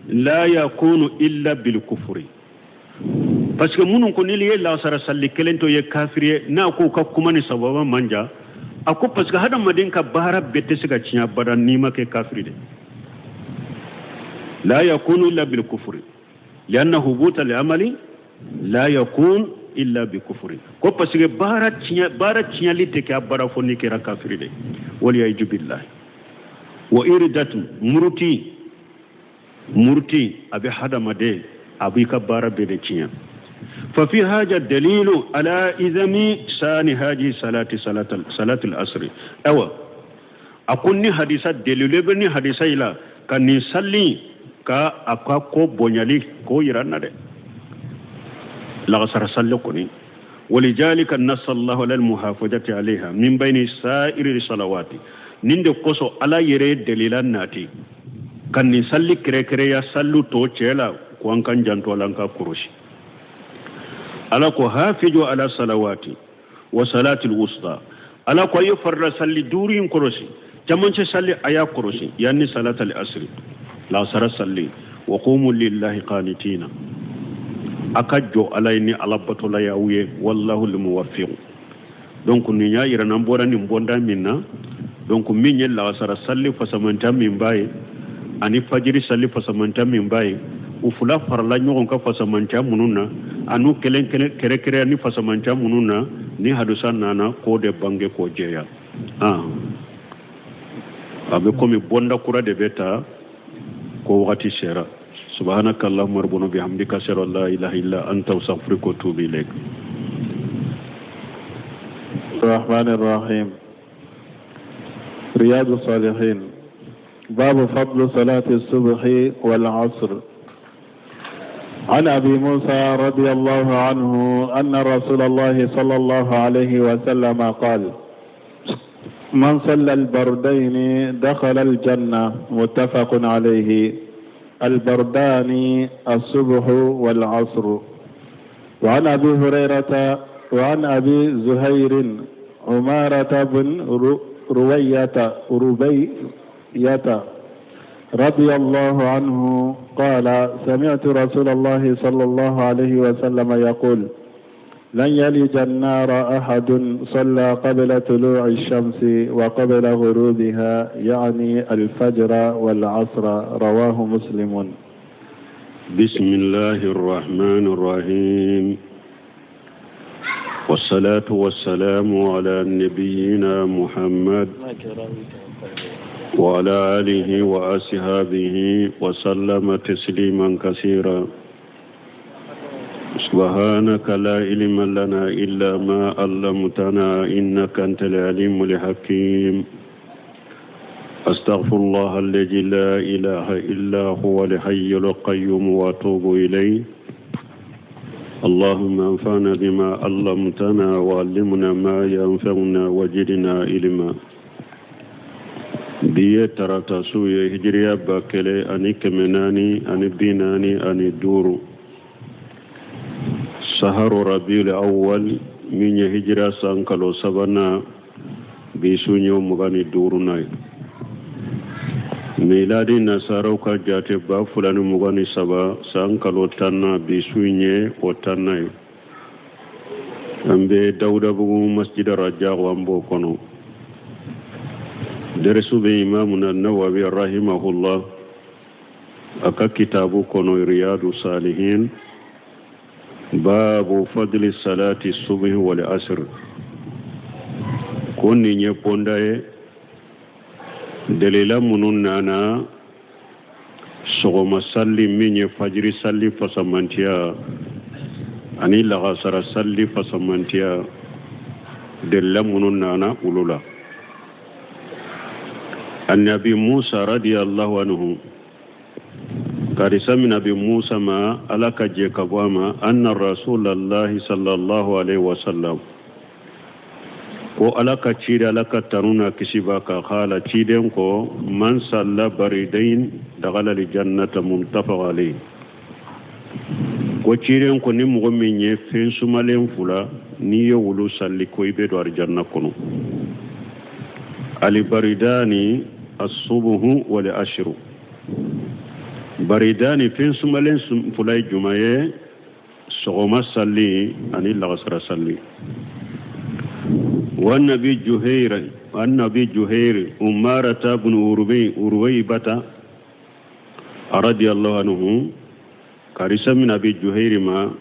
la yakunu illa bil kufri. Parce que minnu ko n'i ye lasara salli kelen to ye kafiri ye, n'a ko ka kuma ni sababa man jan, a ko parce que hadamaden ka baara bɛɛ tɛ se ka tiɲɛ abada n'i ma kɛ kafiri de. La yakunu illa bil kufri lianna hubuta al amali la yakun illa bi kufri. Ko parce que baara tiɲɛli tɛ kɛ abada fo n'i kɛra kafiri de. Wal yaiju billahi wa iridatu muruti a bɛ hadamaden a b'i ka baara bɛɛ de tiɲɛ. Fa fi haja dalilu ala izami sani haji salati salatul asri. Awa a ko ni hadisa dalilu bɛ ni hadisa yi la ka nin salli ka a ka ko bonyali k'o yira n na dɛ. Lagasara salli kɔni walijalika nassa Allahu ala almuhafazati alayha min bayni sa'iri salawati. Nin de kosɔn Ala yɛrɛ ye dalila nati ka nin salli kɛrɛkɛrɛya sallu tɔ cɛ la ko an kan janto a la an ka kɔlɔsi. Ala ko hafizu ala salawati wa salatil wusta. Ala ko a ye farila salli duuru in kɔlɔsi, camancɛ salli a y'a kɔlɔsi yanni salatal asri lasara salli wa qumu lillahi qanitina. A ka jɔ Ala ye ni Ala batola y'aw ye wallahu almuwaffiq. Donc nin y'a yira n'an bɔra nin bɔnda min na, donc min ye lasara salli fasamanta min b'a ye ani fajiri salli fasamanta min b'a ye, u fila farala ɲɔgɔn kan fasamanta minnu na an'u kelen kɛrɛkɛrɛya ni fasamanta minnu na, ni hadisa nana k'o de bange k'o jɛya. A bɛ komi bɔnda kura de bɛ ta ko wagati sera. Subhanaka allahumma rabbana bihamdika ashhadu an la ilaha illa anta astaghfiruka wa atubu ilayk. الرحمن الرحيم. رياض الصالحين. باب فضل صلاة الصبح والعصر. عن أبي موسى رضي الله عنه أن رسول الله صلى الله عليه وسلم قال: من صلى البردين دخل الجنة. متفق عليه. البردان الصبح والعصر. وعن أبي هريرة وعن أبي زهير عمارة بن روية رضي الله عنه قال: سمعت رسول الله صلى الله عليه وسلم يقول: لن يلج النار أحد صلى قبل طلوع الشمس وقبل غروبها، يعني الفجر والعصر. رواه مسلم. بسم الله الرحمن الرحيم، والصلاة والسلام على نبينا محمد وعلى آله وأصحابه وسلم تسليما كثيرا. سبحانك لا علم لنا إلا ما علمتنا إنك أنت العليم الحكيم. أستغفر الله الذي لا إله إلا هو الحي القيوم وأتوب إليه. اللهم انفعنا بما علمتنا وعلمنا ما ينفعنا وزدنا علما. Bi ye tarata su ye, hijiriya 1445 saharu rabiul awwal min ye hijira san kalo sabanan, bi su ye 25nan ye. Miladi nasaraw ka jate 2023 san kalo 10nan, bi su ye o 10nan ye. An bɛ Dawudabugu masjid Rajago, an b'o kɔnɔ. Dɛrɛsu bɛ imamuna Nawawi rahimahullah a ka kitabu kɔnɔ Riyadu Salihin, baabu fadli salati subhi wal asr. Ko nin ye bonda ye dalila minnu nana sɔgɔma salli min ye fajiri salli fasamantiya ani lagasara salli fasamantiya, dalila minnu nana olu la. Annabi Musa radiyallahu anhu, karisa min Abi Musa ma Ala ka jɛ ka bɔ a ma, anna rasulallahi sallallahu alaihi wasallam, ko Ala ka ciden, Ala ka tanu n'a kisi b'a kan, kala ciden ko man salla baridain dakhala aljannata, muttafaq alayhi. Ko ciden ko ni mɔgɔ min ye fɛn sumalen fila n'i ye wulu salli ko i bɛ don alijanna kɔnɔ. Alibaridani asubuhu wal ashiru baridani fɛn sumalen fula ye jumɛn ye sɔgɔma sali ani lagasara sali wa an abi juhayr an abi juhayr umarata bun uruwaybata radiyallahu anhu karisa min abi juhayri ma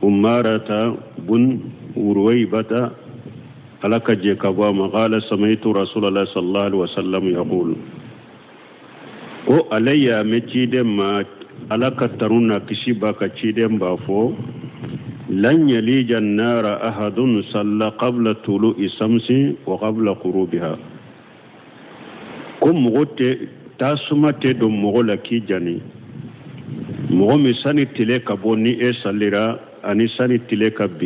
umarata bun uruwaybata ala ka jɛ ka bɔ a ma qala sami'tu rasulallah sallallahu alaihi wasallam yaqul ko ale y'a mɛn ciden ma ala ka tanu n'a kisi b'a kan ciden b'a fɔ lan yalija nara ahadun salla qabla tulu'i samsi wa qabla ghurubiha ko mɔgɔ tɛ tasuma tɛ don mɔgɔ la k'i jani mɔgɔ min sani tile ka bɔ ni e salira ani sani tile ka bin.